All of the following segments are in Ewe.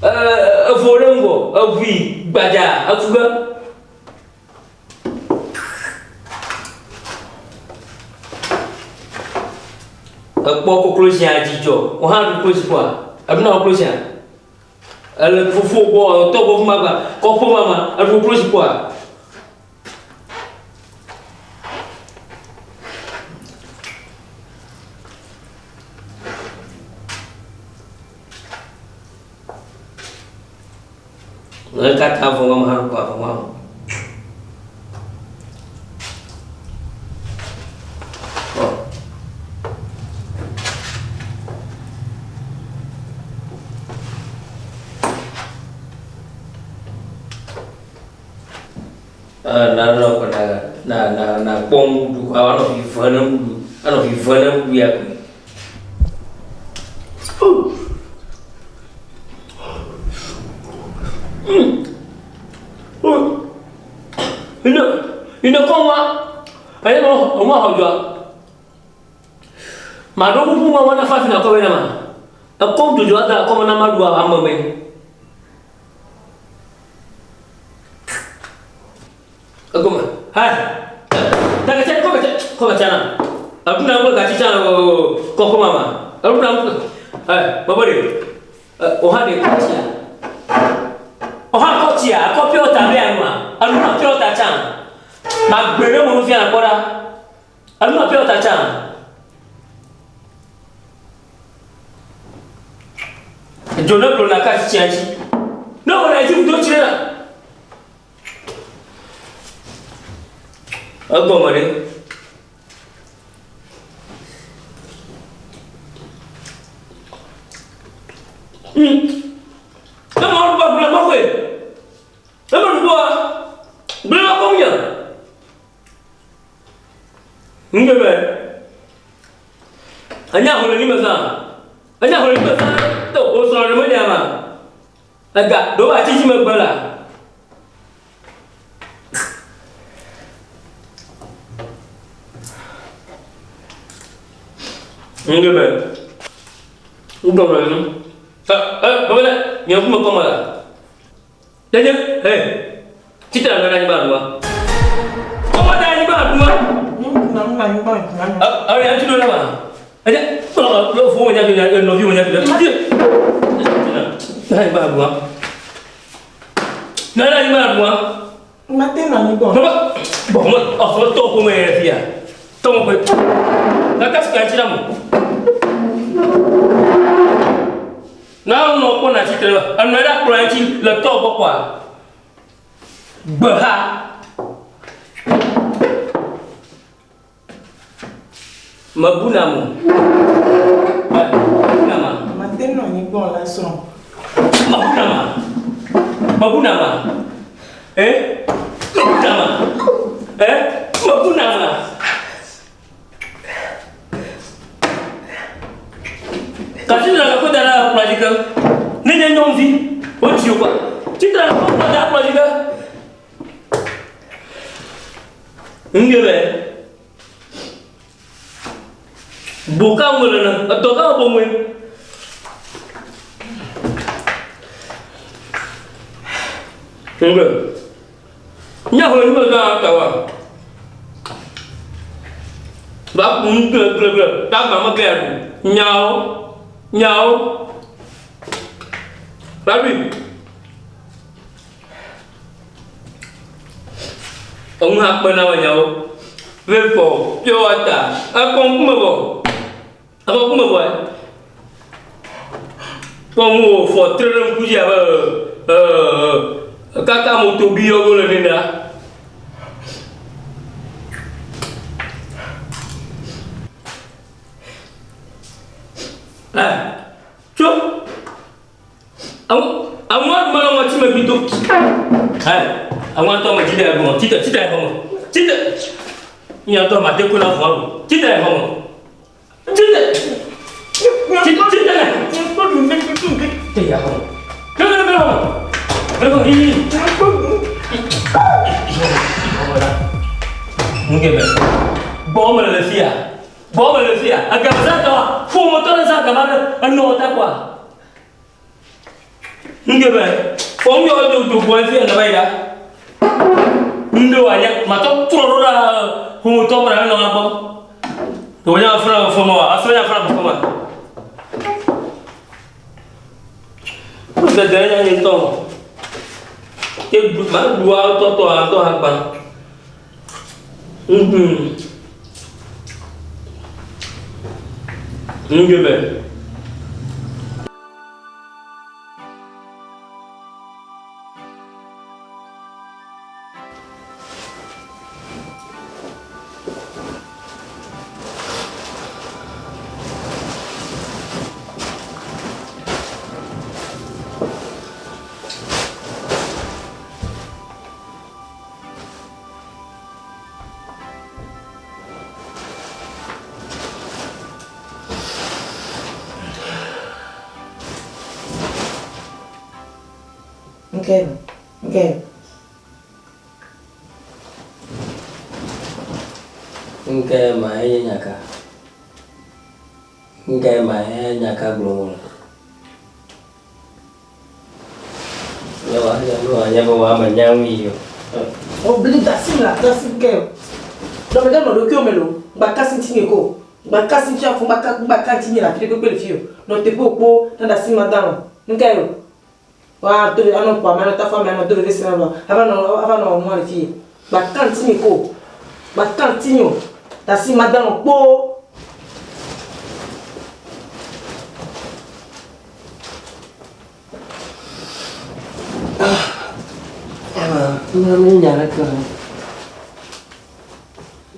Evo ɖe ŋgɔ, eʋui gbadza efu ge. Ekpɔ koklozia dzidzɔ. Wò hã ɖu koklozi kpɔa? Eɖuna koklozia? Ele fofo gbɔ, tɔ gbɔ fima gba, kɔƒe ma ma, eɖu koklozi kpɔa? Nu katã vɔ ŋam hã kpɔ avɔ ŋam. Na nɔ na na na na kpɔ nuɖuɖu kɔ anɔ vive ne nuɖuɖu anɔ vive ne nuɖuɖu ya koe. Ine ine kɔ wa eye mo ŋua xɔ dzoa. Maɖo ƒuƒu ŋua wɔna fafi na kɔ be na ma. Ekɔm dzodzo ada akɔme na maɖu ame me. Egɔme. Hai. Dagatsɛ kɔgɛtsɛ kɔgɛtsɛ na. Eɖuna ŋgbe gatsi tsã oo kɔkɔ mama. Eɖuna ŋgbe. Ɛ bɔbɔ ɖe. Oha ɖe kɔtsia. Oha kɔtsia akɔ pure water be anua. Enua pure water tsã. Magbe ɖe mo nu fia nakpɔ ɖa. Enua pure water tsã. Edzo ne blo na ka tsia dzi. Ne wòle edzi do tsi ɖe la. Egɔme ɖe. Hmm. Ne ma ɖu gblẽ ma koe. Ne ma ɖu kpɔa, gblẽ ma kɔm nya. Ŋgbe be. Enya ho le ni me zã. Enya ho le ni me zã. To o srɔ̃ ɖe me nya ma. Ega ɖo atsi dzi megbe la. Ŋgbe be. Ŋgɔme nu. Ɛ ɛ bɔbɔ ɖe nye ŋkume kɔme la. Ɖeɖe he. Tsitre ɖe anyigba ɖua. Kɔkɔ ɖe anyigba ɖua. Ɛ ɛ ŋutsu ɖo la ma. Ɛdɛ kplɔ kplɔ fo wo nya fi nɔvi wo nya fi. Tsitre ɖe anyigba ɖua. Nɔ ɖe anyigba ɖua. Mate nɔ anyigba. Bɔbɔ bɔbɔ ɔfɔ tɔ ƒome yɛ fia. Tɔ mo ƒe. Kaka sika ŋuti na mo. Na nɔ kpɔ na tsitre enɔ ɖe akplɔ ŋuti le tɔ gbɔ kɔa. Gbeha. Mebu na mo. Mebu na ma. Mate nɔ anyigba o la srɔ̃. Mebu na ma. Mebu na ma. Eh? Mebu na ma. Eh? Mebu na ma. Kasi na ko da la kplɔ dzi ke. Ne nye nyɔnuvi, wotsi o kpa. Tsitre ko kplɔ da kplɔ dzi ke. Ŋge be. Bo ka ŋu le ne, etɔ ka bo ŋue. Ŋge. Nya xɔ nu me zã ta wa. Va ku nu kple kple kple ta gba me ke ya ɖu. Nyawo. Nyawo. Va ɖui. Enu hã kpe na nyawo. Vapor, pure water, ekpɔ ŋkume vɔ. Ekpɔ ŋkume vɔ. Kpɔ ŋu wò fɔ tre ɖe ŋku dzi abe ee kaka moto bi yɔ wo le nenea. Ɛ tso. Aŋua ɖuma le ŋɔti me gbi do. Ɛ aŋua tɔ me dzi ɖe egbɔ. Tite tite xɔ me. Tite. Mia tɔ ma te ko na vɔ ɖu. Tite xɔ me. Tite. Tite tite le. Tite ya xɔ me. Tite le xɔ me. Le xɔ yi. Ŋgebe. Gbɔ me le fia. Gbɔ me le fia. Agame za tɔ. Ƒometɔ le za gama ɖe enɔ ta kɔa. Ŋdɔ be fɔ ŋdɔ do do gbɔ fi ene va yi ɖa. Ŋdɔ wa nya matɔ trɔ ɖo ɖa ƒometɔ gbɔ ɖa nɔ gbɔ. Ɖe wonya funa fɔ ma wa asɔ nya funa fɔ ma. Dede nya nye ŋutɔ. Ke ɖu ma ɖua tɔtɔ atɔ agba. Mhm. Ŋdɔ be. Nke nke. Nke ma enye nyaka. Nke ma enye nyaka gblɔm wole. Ne wòanya ne wòanya be woame nya ŋu yi o. Obli dasi la dasi ke. Dɔ me ɖe nɔ ɖokuiwo me lo. Gba kasi ŋuti nye ko. Gba kasi ŋuti afɔ gba ka gba ka ŋuti nye le afi ɖe kpekpe le fi o. Nɔ teƒe wò kpo na dasi ma da nɔ. Nuka ye o? Wa do anɔ ƒo ame anɔ tafa ame anɔ do veve se na lɔ. Ava nɔ ava nɔ nua le fi ye. Gba ka ŋuti nye ko. Gba ka ŋuti nye o. Dasi ma da nɔ kpo. Ema menye nya aɖeke o.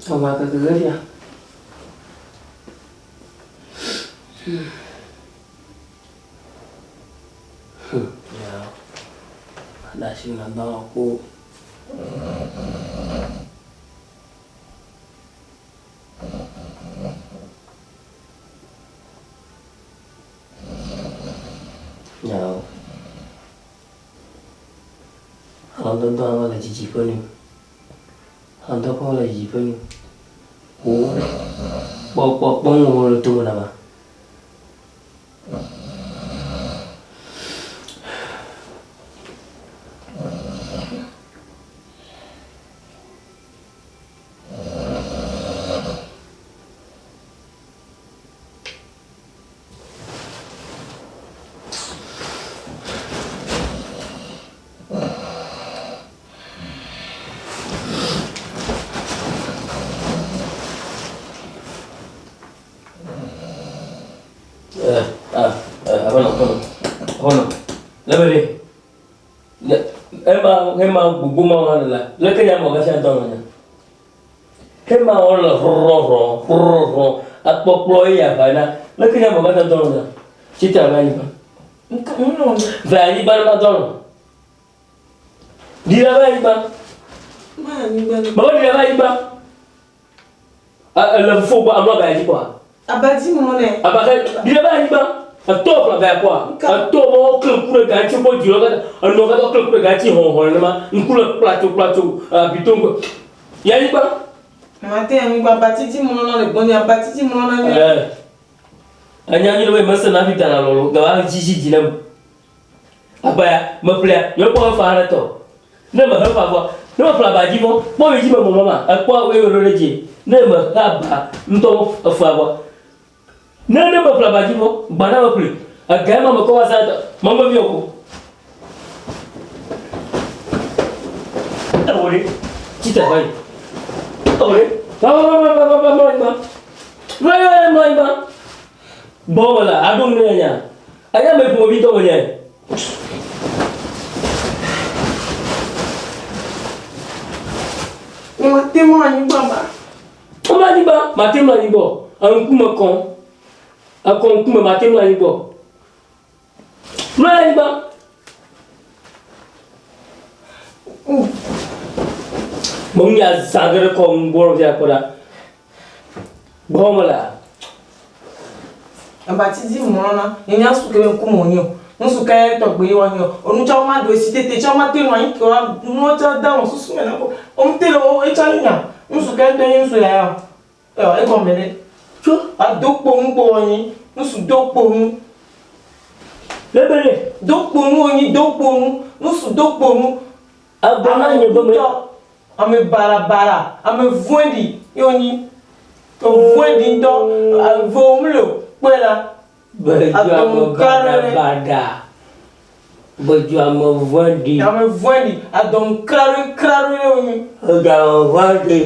Ewɔ keke ge fia. Ya. Aɖe asi le dɔ kpo. Nyawo. Alɔ̃dɔdɔ hã le didiƒe nɛ. Alɔ̃dɔƒe le didiƒe nɛ. Wo kpɔ kpɔ kpɔ nuwo le tome na ma. Ema ema gbogbo ma wa la leke nya mɔ gafia dɔ nya Ema wɔ le hrɔhrɔ hrɔhrɔ akpɔkplɔ ye aʋa na leke nya mɔ gafia dɔ nya Tsi tre va anyigba. Va anyigba ne ma dɔ lɔ. Ɖi la va anyigba. Mama ɖi la va anyigba. Ele fofo gbɔ amlɔ abaya dzi kpɔa? Aba dzi mlɔ nɛ. Aba ke ɖi la va anyigba. Etɔ ƒle abaya kpɔa? Etɔ ma wo kle ŋku ɖe gantsi kpɔ dzi lɔ katã. Enɔ katã kle ŋku ɖe gantsi hɔhɔ nenema. Ŋku le kplatso kplatso abito ŋku. Yi anyigba. Mate anyigba abati dzi mlɔ na le gbɔnye abati dzi mlɔ na nyuie. Enya nyuie be mesena hafi dana lɔlɔ gava dzidzi dzi nam. Abaya meƒlea nye kpɔ mefa aɖe tɔ. Ne mehe fa vɔ, ne meƒle aba dzi vɔ, kpɔ mi dzi me mɔmɔ ma, ekpɔ eye ɖo ɖe dzi. Ne mehe aba ŋutɔ efea vɔ. Ne ne meƒle aba dzi vɔ, gbã na meƒle. Ega ma mekɔ va zã tɔ, mɔmɔ vi ko. Ewɔ ɖe, tsi te va yi. Ewɔ ɖe, va va va va va va va va. Va mlɔ anyigba. Gbɔ me la, aɖo ŋu ne nya. Enya me ƒomevi tɔ menye. Mate mlɔ anyigba ma. Mlɔ anyigba, mate mlɔ anyigba o. Eŋkume kɔm. Ekɔ ŋkume, mate mlɔ anyigba o. Mlɔ anyigba. Meŋu zã ge ɖe kɔ ŋu gbɔ fia kpɔ ɖa. Gbɔ me la. Abati dzi mlɔna. Nye nya ŋsu ke be ŋkume wònye o. Ŋsu ke tɔgbe ye woanye o. Enu tsɛ woma ɖo esi tete tsɛ woma te nɔ anyi ke wa nuwo tsɛ de nɔ susu me na ko. Womete le wo etsɛ nya. Ŋsu ke ŋutɔ nye ŋsu ya ya. Ɔ egɔme ɖe. Tso ado kpo nu kpo wɔnyi. Ŋsu do kpo nu. Lebene. Do kpo nu wonyi, do kpo nu. Nusu do kpo nu. Egblɔ na nye be me. Ame barabara, ame vɔ̃ɖi ye wonyi. Vɔ̃ɖi ŋutɔ, eve wo mele o, kpɔe la. Bedzo ame baɖabaɖa. Bedzo ame vɔ̃ɖi. Ame vɔ̃ɖi, adɔnu kraɖoe kraɖoe ye wonyi. Bedzo ame vɔ̃ɖi.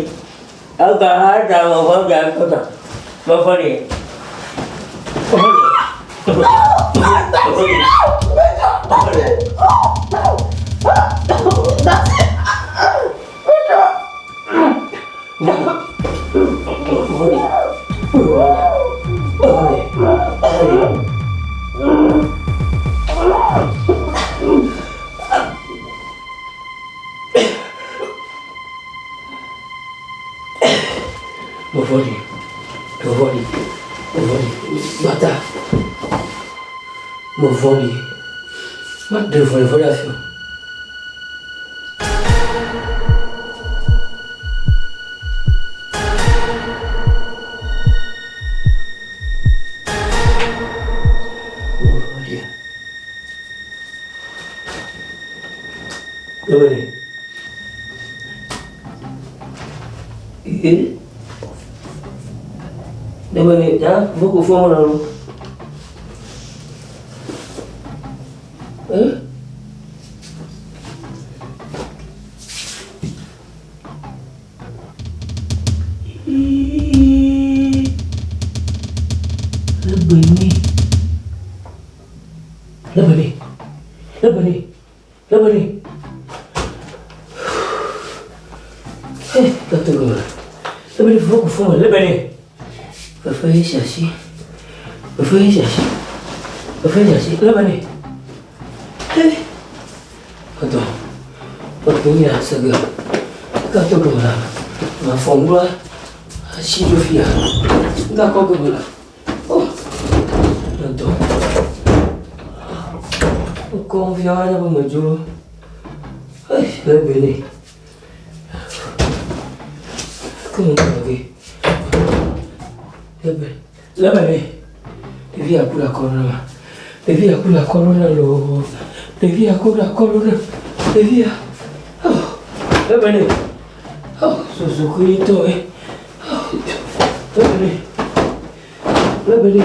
Ega hã da ame vɔ̃ɖi ŋutɔ. Me vɔ̃ɖi. Mevɔ̃ɖi, mevɔ̃ɖi, mevɔ̃ɖi, gbata, mevɔ̃ɖi, maɖe vɔ̃ɖivɔ̃ɖi afia wò. Dobre. Eh? Dobre, tá? Vou com fome não. Eh? Lebene. Lebene. Lebene. Lebene. Eh, tatu. Lebene fo fo lebene. Fefe shasi. Fefe shasi. Fefe shasi. Lebene. Eh. Attends. Openye asege. Kato gomela. Mafɔŋgba asi dzo fia. Gakɔ gomela. Oh. Attends. Wokɔm fia ne be medzo. Ei, lebene. Ke me ŋgɔ ge. Lebe. Lebene. Ɖevi aku le akɔnu na ma. Ɖevi aku le akɔnu na loo. Ɖevi aku le akɔnu na. Ɖevia. Oh. Lebene. Oh, zozo koe tɔ e. Oh. Lebene. Lebene.